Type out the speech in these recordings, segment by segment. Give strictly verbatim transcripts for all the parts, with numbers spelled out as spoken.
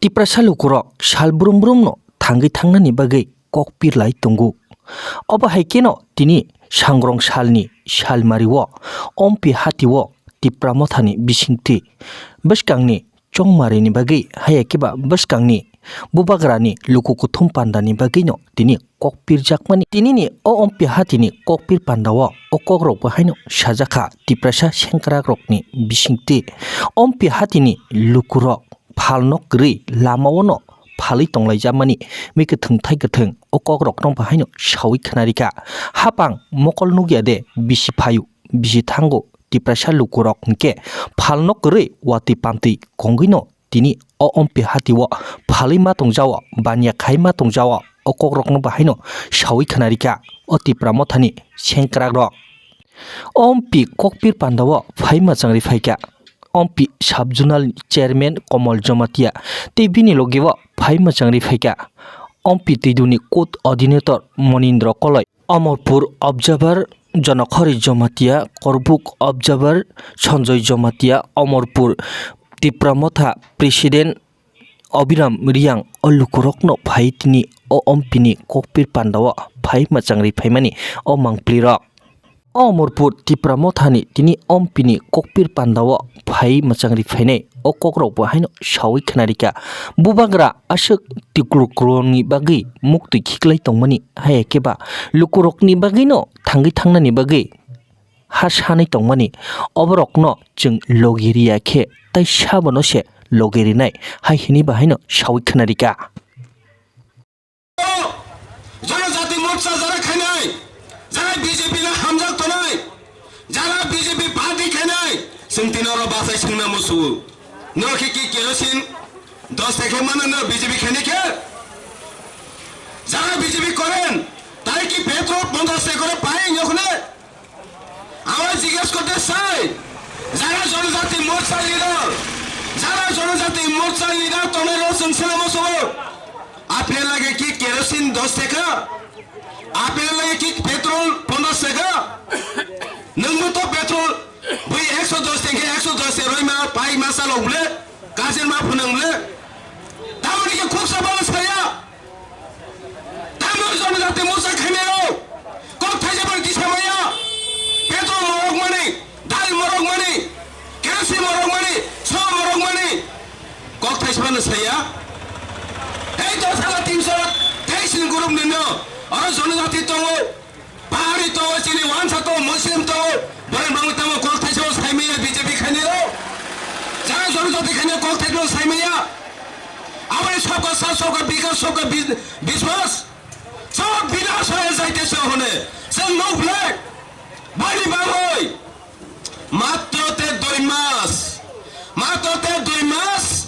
Tiprasa lukurok sal brum brumno thangwi thangnani bagwi kok pir lai tongo. Obo hai kheno tini sangrong salni salmario Ompi hatio Tipra Mothani bisingtwi bwskangni chongmarini bagwi haiya khe ba bwskangni bubagrani luku kuthum pandani bagwino tini kok pirjakmani. Tinini o Ompi hatini kok pir pandao o kokrokbo haino sajakha Tiprasa sengkrakrokni bisingtwi Ompi hatini lukurok phalno kwrwi lamao no phalwi tonglaijamani mikhe thwngthai kwthwng o kokrokno bo haino sawi khnarikha. Hapang mokol nukya de bisi phaio, bisi thango Tiprasa lukurok hinkhe phalno kwrwi watwi pantwi kongwino tini o Ompi hatio phalwi ma tongjao, baniya khai ma tongjao o kokrokno bo haino sawi khnarikha o Tipra Mothani sengkrakrok. O Ompi kokpir pandao phai mwchangri phaikha. Ompi sub-zonal chairman Komol Jomatia tei bini logio phai mwchangri phaikha. Ompi twiduni coordinator Monindra Koloi, Omorpur observer Jonokhori Jomatia, Korbuk observer Sanjoy Jomatia, Omorpur Tipra Motha president Obiram Riang o lukurokno phai tini o Ompini kokpir pandao phai mwchangri phaimani o mangpilirok. O Omorpur Tipra Mothani tini Ompini kokpir pandao phai mwchangri phainai o kokrokbo haino sawi khnarikha. Bubagra aswk tiklukrokni bagwi muktwi khiklai tongmani, haiya khe ba lukurokni bagwino thangwi thangnani bagwi ha sanwi tongmani, oborokno chwng logi riya khe tei sabono se logi rinai hai hwnwi bahaino sawi khnarikha. Janajati Morcha jara khainai, jara B J P no hamjak tonai, jara B J P party khainai, chwng tini oro bachai swngna musugo. Norok khe ki kerosin dos taka mano norok B J P khainai khe? Jara B J P koren, tai ki petrol ponchash taka oro pai wngya khune? Amai jiges korte sai, jara Janajati Morcha leader, jara Janajati Morcha leader tongnai rok chwng selamo sobo. Apni lage ki kerosin dos taka? Apni lage ki petrol ponchash taka? Nwngbo to petrol bui ekso dos taka, ekso dos taka roi ma pai ma salok bole, kajen ma phunang bole. Tamoni ke khuksa bala saya. Tamo Janajati Morcha khainai rok kok thaisa bai kisa maya. Petrol morok mani, dal morok mani, kerosin morok mani, so morok mani. Kok thaisa bai saya. Ei dos hajar tinsho teis ni group ni no. Oro Janajati tongo. Pahari tongo, chini wansa tongo, Muslim tongo, borok bangwi tamo kok thaisa o saimaya B J P khainai rok. Jara Janajati khainai kok thaisa o saimaya. Aboni sabka sath, sabka bikas, sabka bi-, biswas. Sab binash hoye jaitese hone. Chwng nuk bwlai. Bani bagwi. Matro te dui mas. Matro te dui mas.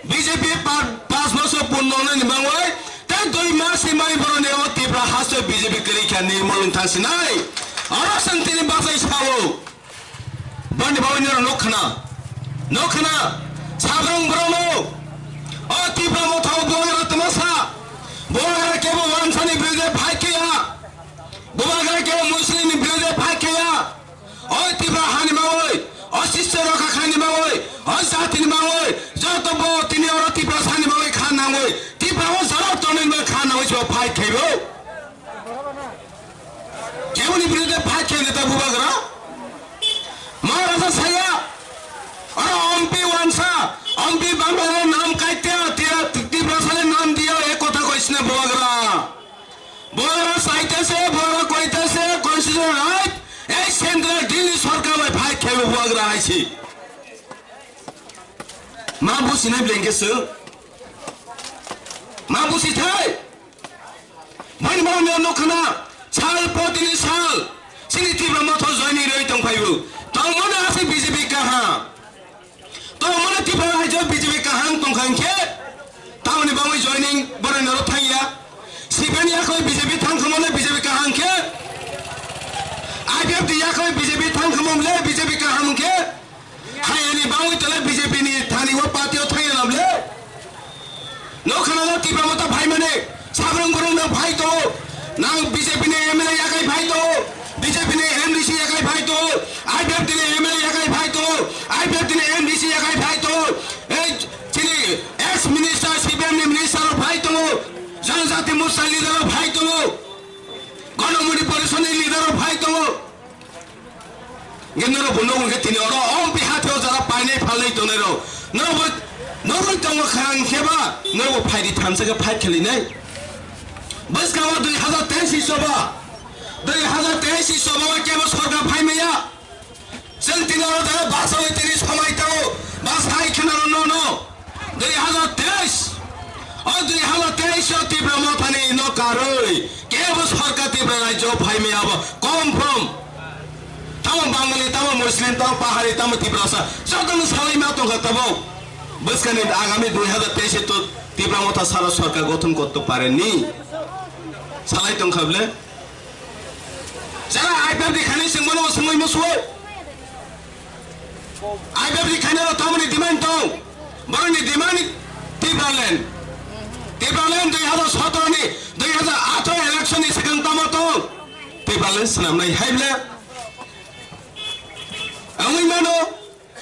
B J P pa-, pas bochor purno wngnani bagwi tei dui mas ni bagwi boroni o Tripura haste B J P kwrwi kha nirmol wng thang sinai. Oro chwng tini bachai sao. Boni bagwi nirok nuk khna. Nuk khna. Sabrang borokno. O Tripura Motha o Bubagra tongma sa. Bubagra kebo wansani birude fight khe ya. Bubagra kebo Muslim ni birude fight khe ya. Oi Tripura hani bagwi, o sister rok kha khani bagwi, o jati ni bagwi, joto bo tini oro Tripura sani bagwi kha nangwi, Tripura o jora tonwi bagwi kha nangwi se fight khaibo. Keboni birude fight khaini ta Bubagra? Maharaja saya, oro ompi wansa, ompi bangla nam kaite, Tripura sani nam diya, ek kotha koisne Bubagra. Bubagra saitase, Bubagra koitase, constitutional right, ei central Delhi sorkar bai fight khaibo Bubagra haisi. Ma businai blanket se. Ma busi thai. Bani bani no khana, sal potini sal. Sini Tripura Motha joining roi tong phaibo. Tong mona ase B J P kaha. To mane Tripura rajyo B J P kaham tongkha hinkhe, tamoni bagwi joining borok norok thangya. C P M ni yakhoi B J P thangkhamo le B J P kaham khe, I P F ni yakhoi B J P thangkhamo le B J P kaham khe, hayani bagwi tole B J P ni thani o party o thangya nam le. Nokha nang Tripura Motha phaimani, sabrung burung nang phai tongo, nang B J P ni M L A yakai phai tongo, B J P ni M D C yakai phai tongo, I P F T ni M L A yakai phai tongo, I P F T ni M D C yakai phai tongo, ei chini ex minister Mursa leader rok phai tongo, Gonomoni Porishoni leader rok phai tongo. Nge norok bo nukgo khe tini oro ompi hatheo jara painai phalnai tongnairok. Norok bo, norok tongo khang khe ba, norok bo phaidi thansa khe fight khelinai. Bwskango dui hazar teis ni choba, dui hazar teis ni choba o kebo sorkar phai maya. Chwng tini oro jara bachaui tini somai tongo, ba sai kheno no no. Dui hazar teis, o dui hazar teis o Tipra Mothani no karwi kebo sorkar Tipra rajyo phai maya bo confirm. Tamo Bangali, tamo Muslim, tamo Pahari, tamo Tiprasa, jotono salai ma tongkha tabok. Bwskani agami dui hazar teis e to Tipra Motha sara sorkar gothon korte pareni. Salai tongkha bole. Jara I P F ni khani swngmano swngwi musuo. I P F ni khani ro tamoni demand tong. Boroni demand ni Tipraland. Tipraland dui hazar sotoro ni, dui hazar atharo election ni swkang tamo tong. Tipraland swnamnai hai bole. Wngwi mano.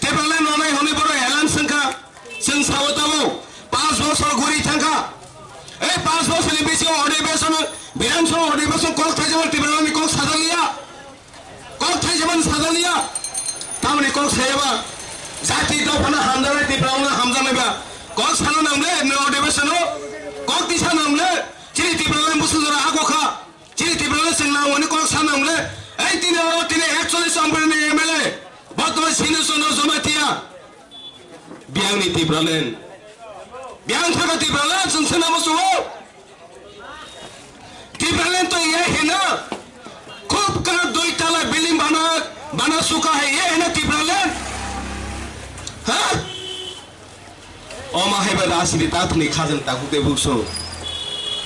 Tipraland rwnai hwnwi borok elan swngkha, chwng sao tabuk, panch bosor guri thangkha. Ei panch bosorni bisingo odhibeson, Bidhan Sabha odhibeson kok thaijak Tipralandni kok sajak liya. Kok thaijak sajak liya. Tamoni kok sayaba, jati dophano hamjaknai Tipralandno hamjaknaiba. Kok sana nangle, no odhibesono, kok tisa nangle, chini Tipraland busung jora agokha. Chini Tipraland chwng nang hwnwi kok sana nangle. Ei tini oro tini ekchollish Amparani M L A. Bottoman Sinu Chandra Jamatia. Biyangni Tipraland. Biyang thaka Tipraland chwng swnamo sugo. Tipraland to ye hena. Khub ka dui tala building bana, bana suka hai ye hena Tipraland. Ha? Oma hai ba rasi di tathni khajang takuk de bukso.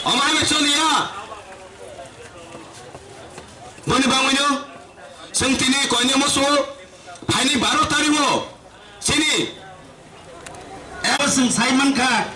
Oma hai ba choliya. Boni bangwino, chwng tini koine moso, phaini baro tariko, chini. Ebo chwng sai mankha,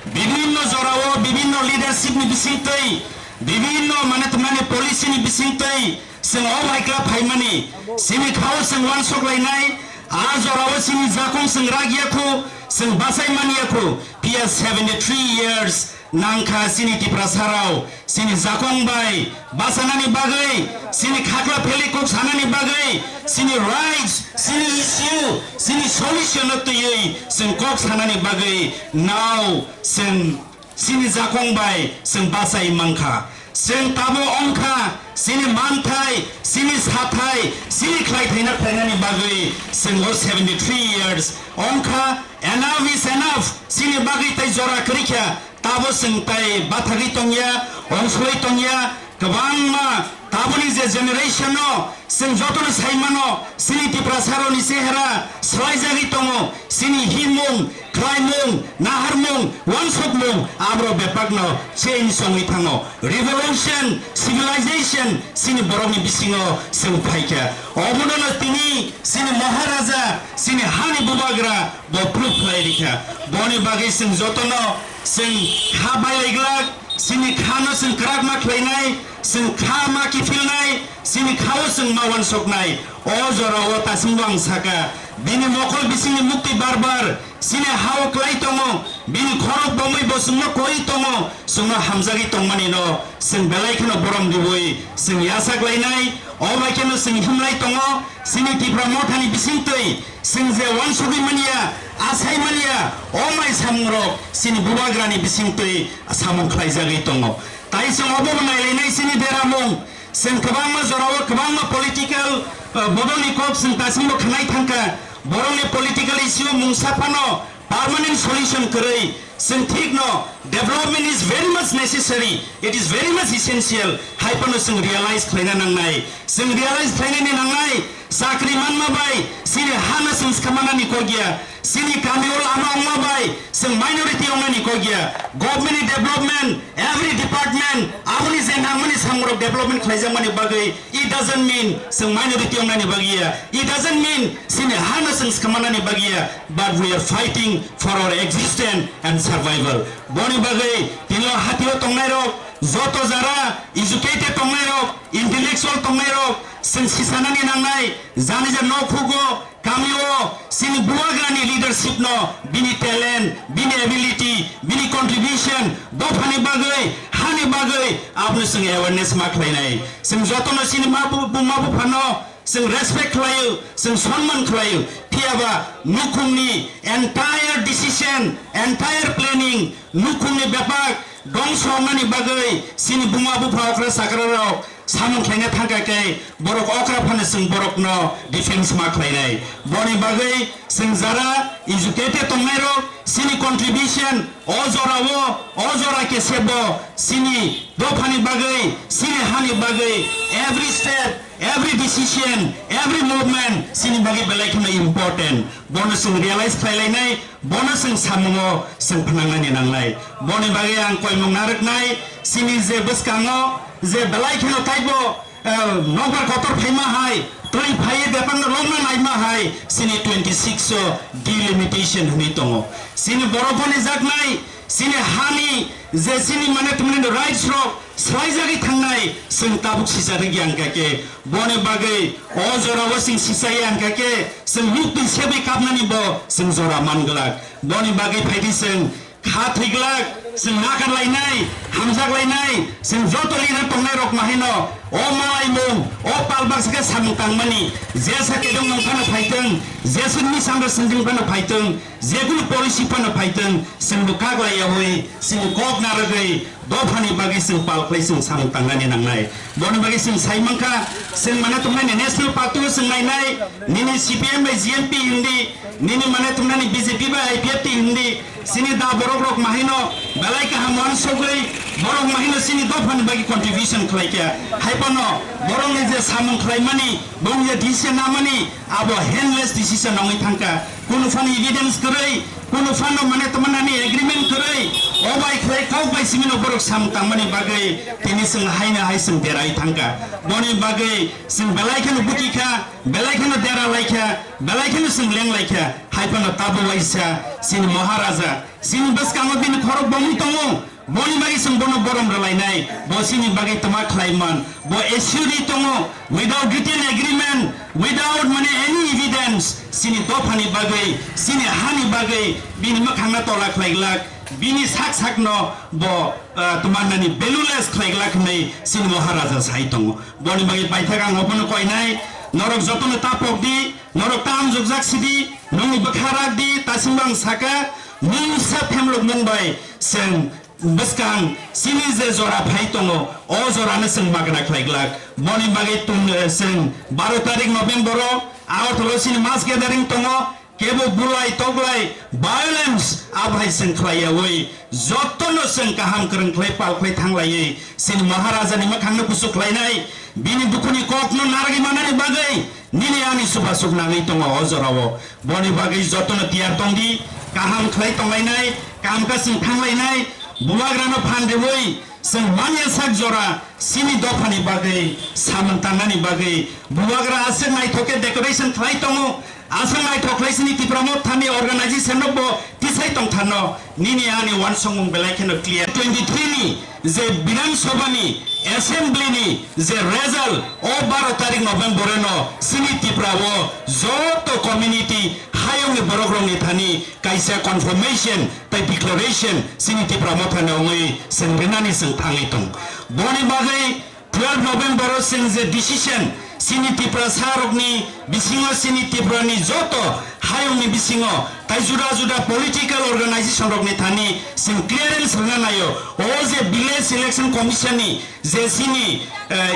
bibinno jorao, bibinno leadership ni bisingtwi, bibinno mane tmani policy ni bisingtwi, chwng o baikla phaimani, chini khao chwng uansuk lainai, a jorao chini jakung chwng rak yakhu, chwng bachai man yakhu, phiya seventy three years, nangkha chini Tiprasarao, chini jakong bai bachanani bagwi, chini khakla pheli kok sanani bagwi, chini rights, chini issue, chini solution no twiwi chwng kok sanani bagwi nao chwng chini jakong bai chwng bachai mankha. Chwng tabo ongkha chini manthai, chini sathai, chini khlaithaina khlainani bagwi chwng o seventy three years ongkha. Enough is enough, chini bagwi tei jora kwrwikha. Tabo chwng tai bathagwi tongya, ongsolwi tongya, kwbangma taboni je generation-o chwng jotono sai mano, chini Tiprasarokni chehera swlaijagwi tongo, chini himung, khlaimung, naharmung, uansukmung, aborok bebakno change wngwi thango. Revolution, civilization, chini borokni bisingo chwng phaikha. Obono tini chini Maharaja, chini hani bubagra, bo proof khlai rikha. Boni bagwi chwng jotono chwng kha bailai glak, chini khano chwng kwrak ma khlainai, chwng kha ma kiphilnai, chini khao chwng ma uansuknai. O jorao tasingbo ang saka, bini mokol bisingni mukti bar bar chini hao klai tongo, bini khorok bomwi bo chwngno koi tongo, chwngno hamjagwi tongmani no chwng belai kheno borom ribwi chwng yachak lainai. O bai kheno chwng himlai tongo, chini Tipra Mothani bisingtwi chwng je uansugwi manya, achai manya, o mai samungrok chini bubagrani bisingtwi samung khlaijagwi tongo. Tai chwng obo bo nailainai chini deramung, chwng kwbangma jorao kwbangma political, uh, bodolni kok chwng dasimbo khnai thangkha. Borokni political issue mungsa phano permanent solution kwrwi, chwng thikno development is very much necessary, it is very much essential, hai phano chwng realize khlaina nangnai. Chwng realize khlainani nangnai, chakri manma bai chini hano chwng swkhamanani kok ya, chini kamio lama wngma bai chwng minority wngnani kok ya. Government ni development, every department, aboni je nangmani samungrok development khlaijakmani bagwi, it doesn't mean chwng minority wngnani bagwi ya. It doesn't mean chini hano chwng swkhamanani bagwi ya. But we are fighting for our existence and survival. Boni bagwi tini o hatio tongnairok, joto jara educated tongnairok, intellectual tongnairok, chwng sisanani nangnai, jani je nokhugo, kamio chini bubagrani leadership no, bini talent, bini ability, bini contribution, dophani bagwi, hani bagwi abono chwng awareness ma khlainai. Chwng jotono chini ma bu-, buma buphano chwng respect khlaio, chwng sonman khlaio. Phiyaba nukhungni entire decision, entire planning, nukhungni bebak dongso wngnani bagwi chini buma bupha okra chakrarok samung khlaina thangkha khe borok okra phano chwng borokno defense ma khlainai. Boni bagwi chwng jara educated tongnairok chini contribution o jorao, o jora khe sebo chini dophani bagwi, chini hani bagwi every step, every decision, every movement chini bagwi belai kheno important. Bono chwng realize khlailainai, bono chwng samungo chwng phnangnani nangnai. Boni bagwi ang koimung narwknai, chini je bwskango je belai kheno taibo, eh, nokbar kotor phaima hai, twi phaiwi bebakno lokna naima hai, chini twenty six o delimitation hwnwi tongo. Chini borok hwnwi jaknai, chini hani je chini mane twmani rights rok swlaijagwi thangnai, chwng tabuk sisa rwgya hwnkha khe, boni bagwi o jorao chwng sisaya hwnkha khe, chwng muktwi sebwi kapnani bo chwng jora man glak. Boni bagwi phaidi chwng kha thwi glak, chwng nakar lainai, hamjak lainai, chwng joto leader tongnai rok ma haino o malaimung, o pal baksa khe samung tangmani, jesa kedong nong phano phaitwng, jesa ni sandra sinding phano phaitwng, jekunu policy phano phaitwng, chwng bo kak laiyawi, chwng kok narwgwi, dophani bagwi chwng pal khlai chwng samung tangnani nangnai. Boni bagwi chwng sai mankha, chwng mane tongnani National Party o chwng nainai, nini C P M bai G M P hindi, nini mane tongnani B J P bai I P F T hindi, chini da borok rok ma haino belai kaham uansugwi, borok ma haino chini dophani bagwi contribution khlaikha. Hai phano borokni je samung khlaimani, bongni je decision namani, abo handless decision wngwi thangkha. Kunu phano evidence kwrwi, kunu phano mane tongmani agreement kwrwi, o bai khlai kok bai simi no borok samung tangmani bagwi tini chwng haino hai chwng derai thangkha. Boni bagwi chwng belai kheno buki kha, belai kheno dera lai kha, belai kheno chwng leng lai kha, hai phano tabo waisa chini Maharaja, chini bwskango bini khorok bomwi tongo. Boni bagwi chwng bono borom rwlainai, bo chini bagwi twma khlaiman, bo assured tongo, without written agreement, without mane any evidence, chini dophani bagwi, chini hani bagwi, bini mwkhangno tola khlaiglak, bini sak sakno bo, ah, twmannani valueless khlaiglak hwnwi chini Maharaja sai tongo. Boni bagwi paithak ang obono koinai, norok jotono ta pokdi, norok ta amjokjak sidi, nongni bwkha rakdi, tasingbo ang saka, mungsa phemlok mung bai chwng bwskang chini je jora phai tongo, o jorano chwng magna khlai glak. Boni bagwi tun, eh, chwng baro tarik November o Agartala o chini mass gathering tongo, kebo bulai toklai violence abo hai chwng khlai yawi jotono chwng kaham kwrwng khlai pal khlai thanglaiwi chini Maharaja ni mwkhangno kuchuk khlainai, bini dukhuni kokno narwgwi manani bagwi nini ani subasuk nangwi tongo o jorao. Boni bagwi jotono tiyar tongdi, kaham khlai tonglainai, kaham kasing thanglainai, bubagrano phan rwui chwng manya sak jora chini dophani bagwi, samung tangnani bagwi, bubagra aswk naithok khe decoration khlai tongo, aswk naithok khlai chini Tipra Mothani organization no bo tisai tongthano. Nini ani uansukmung belai kheno clear. Twenty three ni je Bidhan Sabha ni assembly ni je result o baro tarik November no chini Tripura o joto community hayung ni borok rok ni thani kaisa confirmation tei declaration chini Tipra Motha ni ongwi chwng rinani chwng thangwi tong. Boni bagwi twelve November o chwng je decision chini Tiprasa rokni bisingo, chini Tripura ni joto hayung ni bisingo tai juda juda political organization rokni thani chwng clearance rwna naio. O je village election commission ni je chini, eh,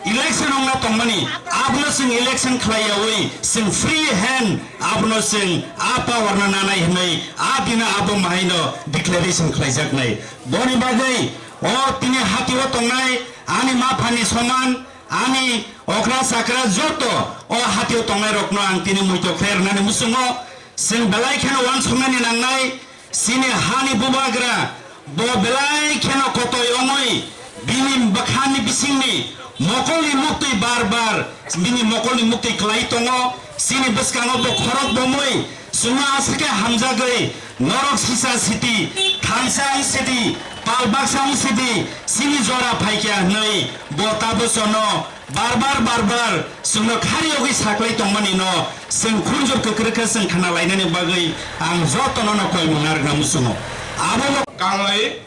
election wngna tongmani, abono chwng election khlai yawi chwng free hand abono chwng a power no nanai hwnwi a dino abo mahaino declaration khlaijaknai. Boni bagwi o tini hatio tongnai ani ma phani soman, ani okra chakra joto o hatio tongnai rokno ang tini muitok khlai rwnani muchungo. Chwng belai kheno uansuknani nangnai, chini hani bubagra bo belai kheno kotoi ongwi bini bwkhani bisingni mokolni muktwi bar bar bini mokolni muktwi kwlai tongo. Chini bwskango bo khorok bomwi chwngno aswk khe hamjagwi norok sisa siti, thansa wng sidi, pal baksa wng sidi, chini jora phaikha hwnwi bo tabuk chwngno bar bar bar bar chwngno khari yogwi saklai tongmani no chwng khunjur kwkrwkhe chwng khna lainani bagwi ang jotono no koimung narwkna muchungo. Abo bo Kanglai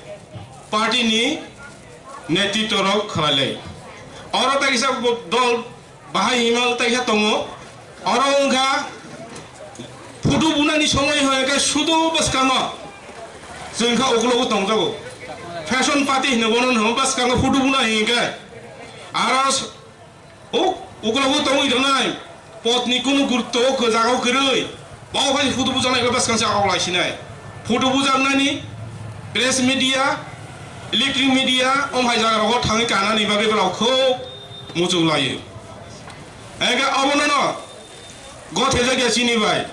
party ni Netritw rok khlailai. Oro taisa dol bahai himal taisa tongo. Oro wngkha photo bunani somoi hoi khe sudo bwskango. Chwng kha ukulogo tongjago. Fashion party hino bono hino bwskango photo buna hinkhe. Aro s-, o ukulogo tongwi tongnai. Potni kunu gurutto o kwjago kwrwi. Bo hai photo bujaknai khe bwskang se ago lai sinai. Photo bujaknani press media, electronic media, om hai jaga rogo thangwi kanani bagwi borok khub muchuk laio. Ege obono no gothe jagya chini bai.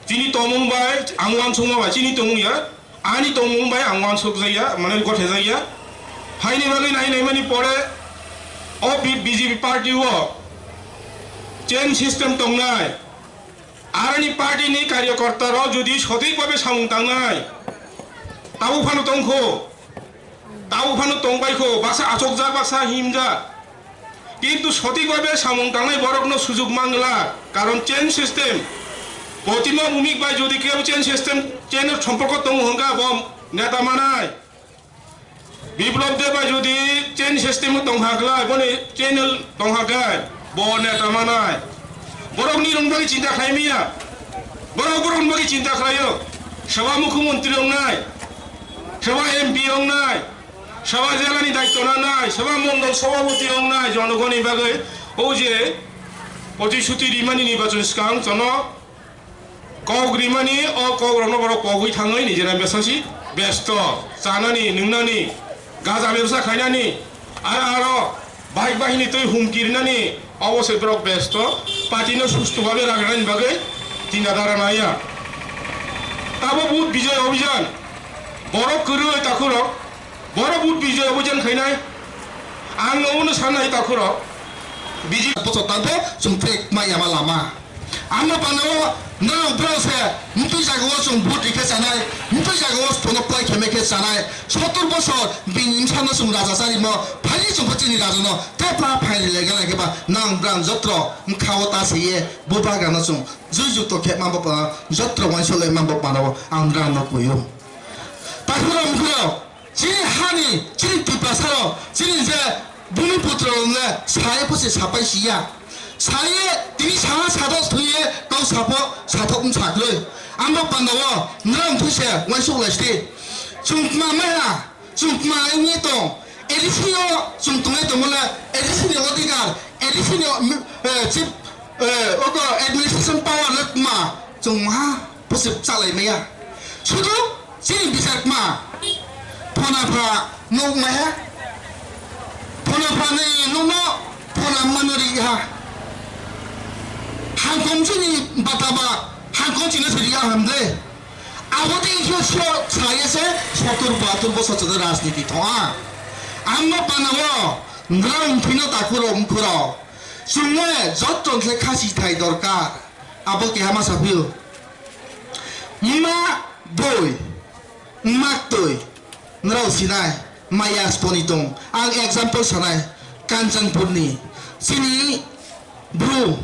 Chini tongmung bai ang uansukma bai chini tongmung ya. Ani tongmung bai ang uansukjakya, mane gothe jakya. Haini bagwi nai naimani pore o B-, B J P party o chain system tongnai. Aroni party ni karyakarta rok jodi sothik babe samung tangnai, tabuk phano tongkho, tabuk phano tongbaikho, baksa achokjak, baksa himjak. Kintu sothik babe samung tangnai borokno sujuk mangla, karon chain system. Potima Bhumik bai jodi kebo chain system, chain somporko tongo hwnka bo neta manai. Biplab Deb bai jodi chain system tongha khlai, boni channel tongha khe bo neta manai. Borokni rong bagwi chinta khlai miya. Borok borokni bagwi chinta khlaio. Soba mukhyamantri wngnai, soba M P wngnai, soba jelani daityo nanai, soba mondol sobhapati wngnai, jonogoni bagwi o je protisuti rimani nirbachon swkang jono kok rimani, o kok rokno borok kogwi thangwi nijera besasi besto, chanani, nwngnani, gaja bebsa khainani, aro aro bike bahini twi humki rinani, obo se borok besto, party no susto bhabe ragrani bagwi tinda dara naiya. Tabo booth bijay abhijan, borok kwrwi takhurok, borok booth bijay abhijan khainai, ang obono sanai takhurok, B J P. Bochor tangbo chwng trek ma yama lama. Ang no panao nang brao se mtwi jagao chwng vote rikhe chanai, mtwi jagao phone plai khe mekhe chanai. Sottor bosor bini bwsano chwng raja charimo, phaini chwng chini raja no tepla phaini lega lagi ba nang brang jotro mkhao ta se ye bubagra no chwng jui jukto khe mambo pa jotro wansole mambo panao ang brang no kuyo. Takhura mukhura. Chini hani, chini Tiprasarok, chini je Bumiputro rok le saye pose sapai siya. Saye tini saha sadok thwiye kau sapo sathok wng sakloi. Amo pandao nrang thwise waisuk laiste. Chungkma maya, chungkma wngwi tong. A D C o chung tongwi tongmole, A D C ni odhikar, A D C ni, eh, chief, eh, oto administration power le kma chung maha. Bwswk chalai maya. Sudu chini bisakma. Phona pha nuk maya. Phona pha ni nukno phona mano ri ha. Hangkong chini bata ba hangkong chini siri ya hamde. Abo de ikhyo sio saya se sotur batur bo sochada rajniti thonga. Amma panao nrang phino takuro mkhuro. Chungle jotton khe khasi thai dorkar. Abo keha ma saphiyo. Ma boi, ma twi, nrao sinai, maya sponi tong. Ang example sanai, Kanchanpurni. Chini bru,